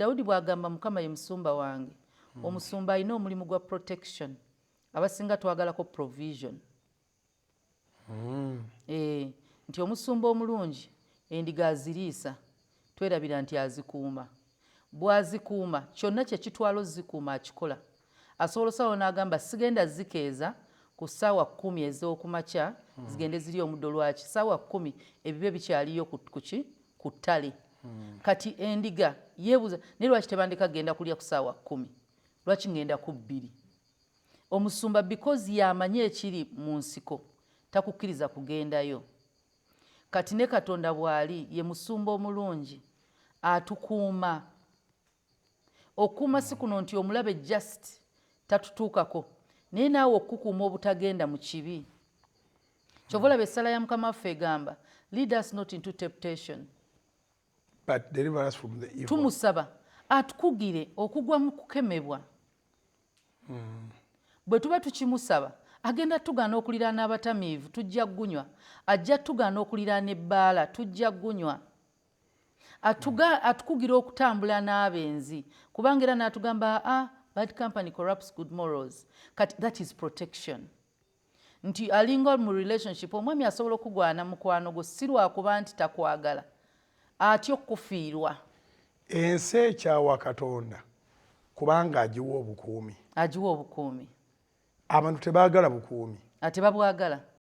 Dawudi bw'agamba, "Mukama ye musumba wange," omusumba alina omulimu gwa protection. Abasinga twagalako provision. Nti omusumba omulungi endiga aziriisa, twerabira nti azikuuma. Bw'azikuuma, kyonna kye kitwala ozikuuma akikola. Asobola osalawo n'agamba, "Sigenda zikeeza ku ssaawa 10 ez'okumakya zigende ziri omuddo." Lwaki ssaawa 10? Ebibe bikyaliyo kuki ku ttale. Kati endiga yeebuuza, "Naye lwaki tebandeka genda kulya ku ssaawa 10? Lwaki ngenda ku 2?" Omusumba, because yamanyi ekiri mu nsiko, takukkiriza kugendayo. Kati ne Katonda bw'ali ye musumba omulungi, atukuuma. Okukuuma si kuno nti omulabe just tatutuukako, naye naawe okukuuma obutagenda mu kibi. Kyova olaba essala ya Mukama waffe egamba, "Lead us not into temptation," but deliver us from the evil. Tumusaba atukugire okugwa mu kukemebwa. Bwe tuba tukimusaba, agenda tugaana okuliraana abatamiivu, tujja gunywa. Ajja tugaana okuliraana ebbaala, tujja gunywa. Atukugira okutambula n'abenzi, kubanga era n'atugamba, "Ah, bad company corrupts good morals." Kati that is protection. Nti alinga mu relationship, omwami asobola okugwana mukwano gwo, si lwakuba nti takwagala, atya okufiirwa. Ensi ekyawa Katonda kubanga agiwa obukuumi. Agiwa obukuumi. Abantu tebaagala bukuumi. Ate babwagala.